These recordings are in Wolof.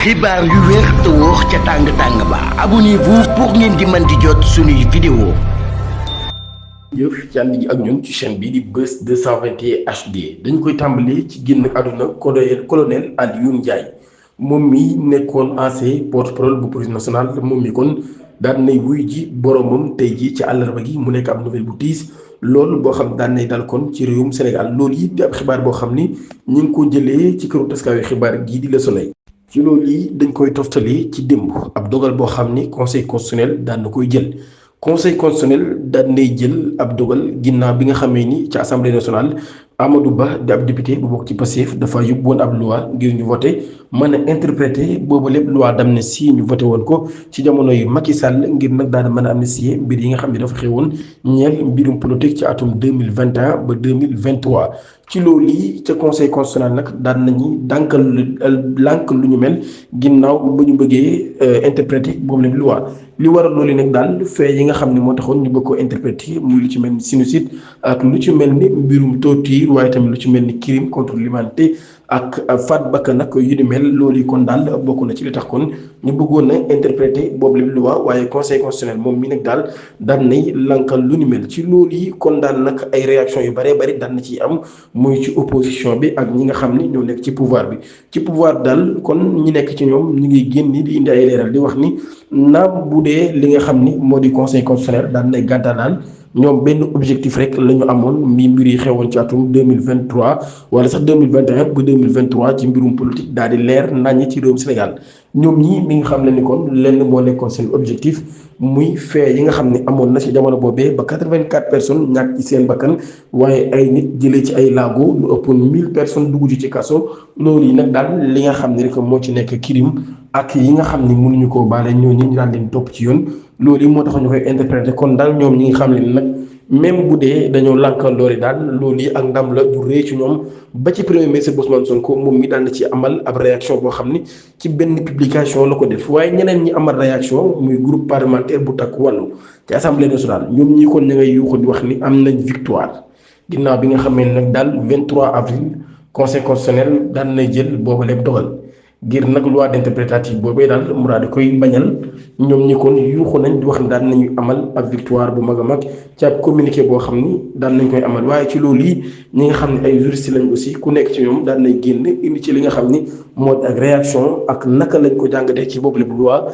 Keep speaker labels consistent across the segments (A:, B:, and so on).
A: xibaar yu wér te wóor ca tàng-tàng ba abonnez-vous pour ngeen di mën di jot suñuy vidéo
B: jëf ci ànd gi ak ñun ci chaîne bi di Buzz 221 HD dañu koy tàmbalee ci génn àdduna colonel Alioune Ndiaye moom mi nekkoon ancien porte-parole bu police nationale moom mi kon daan nay wuy ji boromam tey ji ci àllarba gi mu nekk ab nouvelle bu tiis loolu boo xam daan nay dal kon ci réewum Sénégal loolu yi di ab xibaar boo xam ni ñu ngi ko jëlee ci këru taskaayu xibaar gii di Le Soleil. ci loolu yi dañ koy toftali ci démb ab dogal boo xam ni conseil constitutionnel daan na koy jël conseil constitutionnel daan nay jël ab dogal ginnaaw bi nga xamee ni ci assemblée nationale Amadou Ba di ab député bu bokk ci Pastef dafa yóbbu woon ab loi ngir ñu voté mën a interpréter boobu lépp loi d'amnistie ñu voté woon ko ci jamono yu Macky Sall ngir nag daal di mën a amnistier mbir yi nga xam ne dafa xewoon ñeel mbirum politique ci atum 2021 ba 2023 ci loolu yi ca conseil constitutionnel nag daan nañu lànk lu ñu mel ginnaaw ba ñu bëggee interpréter boobu lépp loi li waral loolu nag daal fee yi nga xam ne moo taxoon ñu bëgg ko interpréter muy lu ci mel ni sinucide ak lu ci mel ni mbirum torture waaye tamit lu ci mel ni crime contre l'humanité ak faat bakkan nag yu ni mel loolu yi kon daal bokk na ci li tax kon ñu bëggoon na interpréter boobu lépp loi waaye conseil constitutionnel moom mi nag daal daan nay lankal lu ni mel ci loolu yi kon daal nag ay réaction yu bëree bëri daan na ciy am muy ci opposition bi ak ñi nga xam ni ñoo nekk ci pouvoir bi ci pouvoir daal kon ñi nekk ci ñoom ñu ngi génn di indi ay leeral di wax ni naam bu dee li nga xam ni moo di conseil constitutionnel daan nay gàddalaal ñoom benn objectif rek la ñu amoon mi mbir yi xewoon ci atum 2023 wala sax 2021 ba 2023 ci mbirum politique daal di leer naññ ci réewum Sénégal ñoom ñii mi nga xam ne ni kon lenn moo nekkoon seen objectif muy fee yi nga xam ne amoon na ci jamono boobee ba 84 personnes ñàkk ci seen bakkan waaye ay nit jëlee ci ay laago lu ëppoon 1000 personnes dugg ci kaso loolu yi nag daal li nga xam ne rek moo ci nekk crime ak yi nga xam ne mënuñu koo baale ñooñu ñu daan leen topp ci yoon loolu yi moo tax ñu koy interpréter kon daal ñoom ñi nga xam ne nag même bu dee dañoo lànkandoori daal loolu yi ak ndam la du rëy ci ñoom ba ci premier ministre Ousmane Sonko moom mi daan na ci amal ab réaction boo xam ni ci benn publication la ko def waaye ñeneen ñi amal réaction muy groupe parlementaire bu takk wàllu ci assemblée nationale ñoom ñi kon ña ngay yuuxu di wax ni am nañ victoire ginnaaw bi nga xamee ne nag daal 23 avril conseil constitutionnel daan na jël boobu lépp dogal ngir nag loi d'interprétative boobee daal mu daal di koy bañal ñoom ñi kon yuuxu nañ di wax ne daan nañu amal ab victoire bu mag a mag ci ab communiqué boo xam ni daan nañ koy amal waaye ci loolu yi ñi nga xam ne ay juriste lañ aussi ku nekk ci ñoom daan nañ génn indi ci li nga xam ni moo ak réaction ak naka lañ ko jàngatee ci boobu lépp loi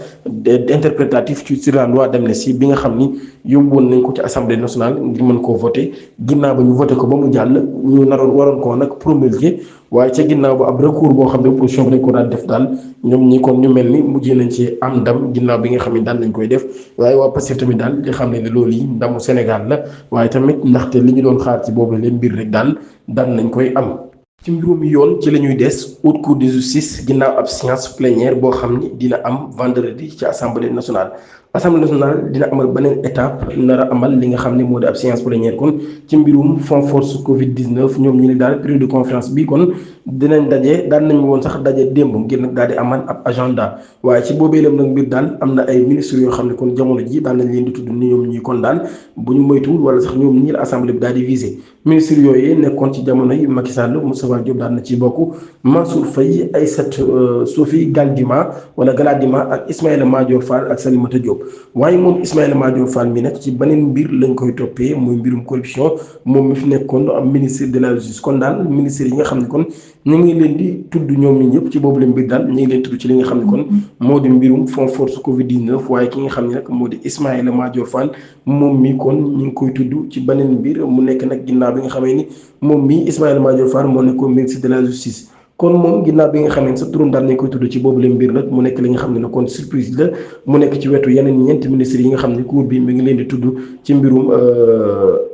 B: d'interprétative sur la loi d'amnistie bi nga xam ni yóbbuwoon nañ ko ci assemblée nationale ngir mën koo voté ginnaaw ba ñu voté ko ba mu jàll ñu waroon koo nag promulguer waaye ca ginnaaw ba ab recours boo xam ne opposition bi dañ ko daan def daal ñoom ñi kon ñu mel ni mujjee nañ ci am ndam ginnaaw bi nga xam ne daan nañ koy def waaye waa Pastef tamit daal di xam ne loolu yi ndamu Sénégal la waaye tamit ndaxte li ñu doon xaar ci boobu leen mbir rek daal daan nañ koy am. ci mbirum yoon ci la ñuy des haute cour de justice ginnaaw ab séance plénière boo xam ni dina am vendredi ci assemblée nationale. assemblée nationale dina amal beneen étape nar a amal li nga xam ne moo di ab séance plénière kon ci mbirum fonds force Covid 19 ñoom ñu ne daal période de conférence bi kon dinañ daje daan nañu woon sax daje démb ngir nag daal di amal ab agenda waaye ci boobee lam nag mbir daal am na ay ministres yoo xam ne kon jamono ji daan nañ leen di tudd ni ñoom ñi kon daal bu ñu moytuwul wala sax ñoom ñii la assemblée bi daal di visé ministres yooyu nekkoon ci jamono yi Macky Sall Moustapha Diop daan na ci bokk Mansour Faye Aïssatou Sophie Galdima wala Galadima ak Ismaïla Madior Fall ak Salimata Diop waaye moom Ismaïla Madior Fall mi nag ci beneen mbir lañ koy toppee muy mbirum corruption moom mi fi nekkoon am ministre de la justice kon daal ministre yi nga xam ne kon ñu ngi leen di tudd ñoom ñi ñëpp ci boobu la mbir daal ñu ngi leen tudd ci li nga xam ne kon moo di mbirum fonds force Covid 19 waaye ki nga xam ne nag moo di Ismaïla Madior Fall moom mi kon ñu ngi koy tudd ci beneen mbir mu nekk nag ginnaaw bi nga xamee ni moom mi Ismaïla Madior Fall moo nekkoon ministre de la justice. kon moom ginnaaw bi nga xam ne sa turam daal nañ koy tudd ci boobu leen mbir nag mu nekk li nga xam ne kon surprise la mu nekk ci wetu yeneen ñeenti ministres yi nga xam ne cour bi mi ngi leen di tudd ci mbirum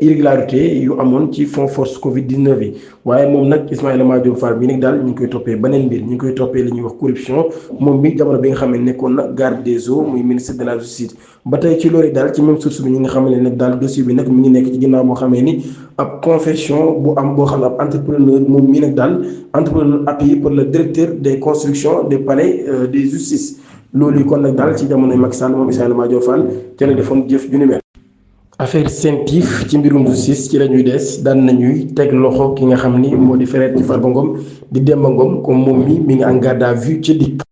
B: irrégularité yu amoon ci fonds force Covid 19 yi waaye moom nag Ismaïla Madior Fall bi nag daal ñu ngi koy toppee beneen mbir ñu ngi koy toppee li ñuy wax corruption moom bi jamono bi nga xam ne nekkoon na garde des eaux muy ministre de la justice ba tey ci loolu daal ci même source bi ñi nga xam ne nag daal dossier bi nag mi ngi nekk ci ginnaaw boo xamee ni ab confession bu am boo xam ne ab entrepreneur moom mii nag daal entrepreneur appuyé par le directeur des constructions des palais de justice loolu yi kon nag daal ci jamonoy Macky Sall moom Ismaïla Madior Fall ca la defoon jëf ju ni mel. affaire CENTIF ci mbirum justice ci la ñuy des daan nañuy teg loxo ki nga xam ni moo di frère ci Farba Ngom di Demba Ngom comme moom mi ngi en garde à vue ca DIC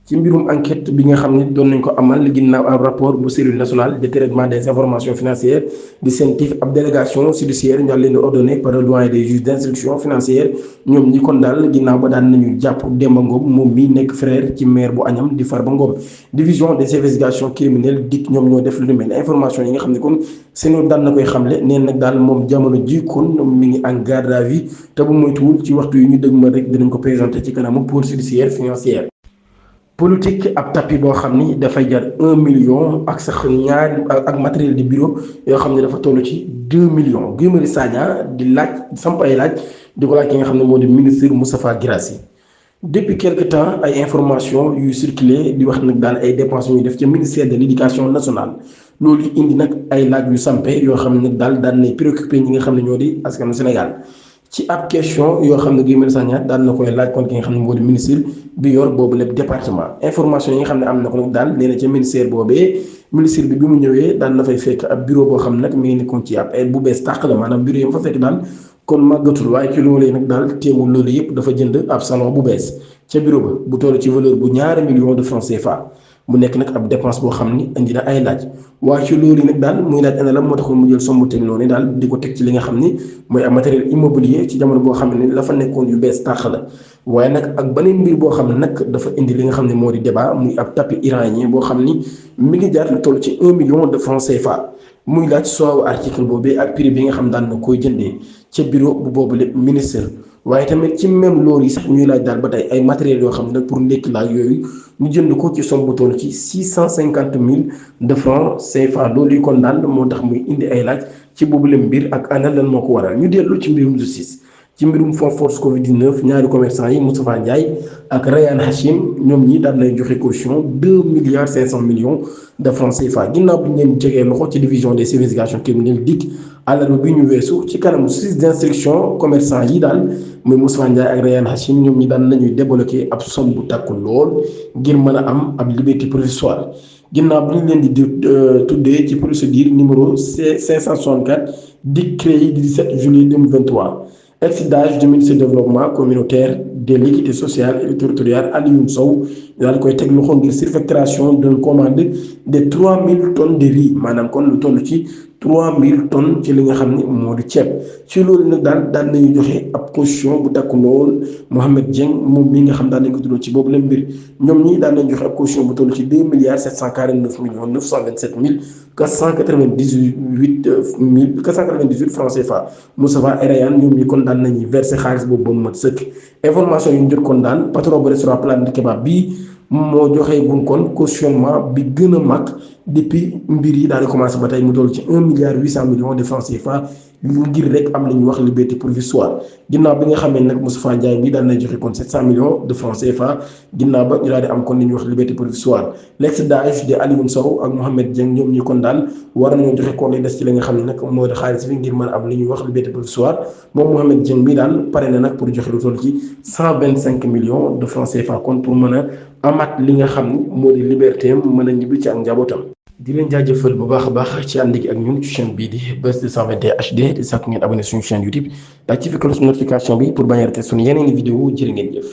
B: ci mbirum enquête bi nga xam ne doon nañ ko amal ginnaaw ab rapport bu cellule nationale de traitement des informations financières di CENTIF ab délégation judiciaire ñu leen di ordonné par le doyen des juges d'instruction financière ñoom ñi kon daal ginnaaw ba daan nañu jàpp Demba Ngom moom mi nekk frère ci maire bu Agnam di Farba Ngom. division des investigations criminelles DIC ñoom ñoo def lu mel information yi nga xam ne kon seen daan na koy xamle neen nag daal moom jamono ji kon mi ngi en garde à vue te bu moytuwul ci waxtu yi ñu dëgg ma rek dinañ ko présenté ci kanamu pôle judiciaire financière. politique ab tapis boo xam ni dafay jar 1 million ak sax ñaari ak matériel de bureau yoo xam ne dafa toll ci 2 millions Guy Marius Sagna di laaj samp ay laaj di ko laaj ki nga xam ne moo di ministre Moustapha Guirassy depuis quelque temps ay information yu circulé di wax nag daal ay dépenses yu def ca ministère de l'éducation nationale loolu indi nag ay laaj yu sampe yoo xam ne nag daal daan nay préoccupé ñi nga xam ne ñoo di askanu Sénégal ci ab question yoo xam ne Guy Marius Sagna daan na koy laaj kon ki nga xam ne moo di ministre bi yor boobu lépp département information yi nga xam ne am na ko nag daal nee na ca ministère boobee ministre bi mu ñëwee daan na fay fekk ab bureau boo xam ne nag mi ngi nekkoon ci ab ay bu bees tàq la maanaam bureau yi fa fekk daal kon màggatul waaye ci loolu nag daal teewul loolu yëpp dafa jënd ab salon bu bees ca bureau ba bu toll ci valeur bu ñaari millions de francs CFA mu nekk nag ab dépense boo xam ni indi na ay laaj waaye ci loolu nag daal muy laaj ana la moo tax mu jël somb teg noonu daal di ko teg ci li nga xam ni mooy ab matériel immobilier ci jamono boo xam ne la fa nekkoon yu bees tàq la waaye nag ak beneen mbir boo xam ne nag dafa indi li nga xam ne moo di débat muy ab tapis iranien boo xam ni mi ngi jaar lu toll ci 1 million de francs CFA muy laaj soowu article boobee ak prix bi nga xam daan na koy jëndee ca bureau bu boobu lépp ministre waaye tamit ci même loolu yi sax ñuy laaj daal ba tey ay matériels yoo xam ne nag pour ndekki laaj yooyu ñu jënd ko ci somme bu toll ci 650 000 de francs CFA loolu yi kon daal moo tax muy indi ay laaj ci boobule mbir ak ana lan moo ko waral ñu dellu ci mbirum justice ci mbirum fonds force Covid 19 ñaari commerçant yi Moustapha Ndiaye ak Rayane Hachim ñoom ñi daal lay joxe caution 2 milliards 500 millions de francs CFA ginnaaw bi ñu leen jegee loxo ci division des investigations criminelles DIC àllarba bi ñu weesu ci kanamu justice d'instruction commerçant yi daal muy Moustapha Ndiaye ak Rayane Hachim ñoom ñi daan nañuy débloquer ab somme bu takku lool ngir mën a am ab liberté provisoire ginnaaw bi ñu leen di tuddee ci procédure numéro 564 DIC créé du 17 juillet 2023 ex-DAGE du ministère du développement communautaire de l'équité sociale et territoriale Alioune Sow daal koy teg loxo ngir surfacturation d'une commande de 3000 tonnes de riz maanaam kon lu toll ci 3000 tonnes ci li nga xam ne moo di ceeb ci loolu nag daal nañu joxe ab caution bu takku lool Mohamed Dieng moom mi nga xam daal nañ ko tuddoo ci boobu la mbir ñoom ñii daal nañ joxe ab caution bu toll ci 2 milliards 749 millions 927 mille 498 francs CFA Moustapha Rayane ñoom ñi kon daal nañuy verser xaalis boobu ba mu mat sëkk information yu ñu jot kon daal patron bu restaurant Planet Kebab bii moo joxe gun kon cautionnement bi gën a mag depuis mbir yi daal di commencé ba tey mu toll ci 1 milliard 800 millions de francs CFA ngir rek am li ñuy wax liberté provisoire ginnaaw bi nga xamee nag Moustapha Ndiaye bi daal na joxe kon 700 millions de francs CFA ginnaaw ba ñu daal di am kon li ñuy wax liberté provisoire l'ex-DAGE de Alioune Sow ak Mohamed Dieng ñoom ñi kon daal war nañoo joxe kon li des ci li nga xam ne nag moo di xaalis bi ngir mën a am li ñuy wax liberté provisoire moom Mohamed Dieng bi daal pare na nag pour joxe lu toll ci 125 millions de francs CFA kon pour mën a amaat li nga xam ne moo di liberté am mën a ñibbi ci ak njabootam. di leen jaajëfal bu baax a baax ci ànd gi ak ñun ci chaîne bii di Buzz 221 HD di sàkk ngeen abonné suñu chaîne YouTube activé cloche notification bi pour bañ a rater suñu yeneen i vidéo jërë ngeen jëf.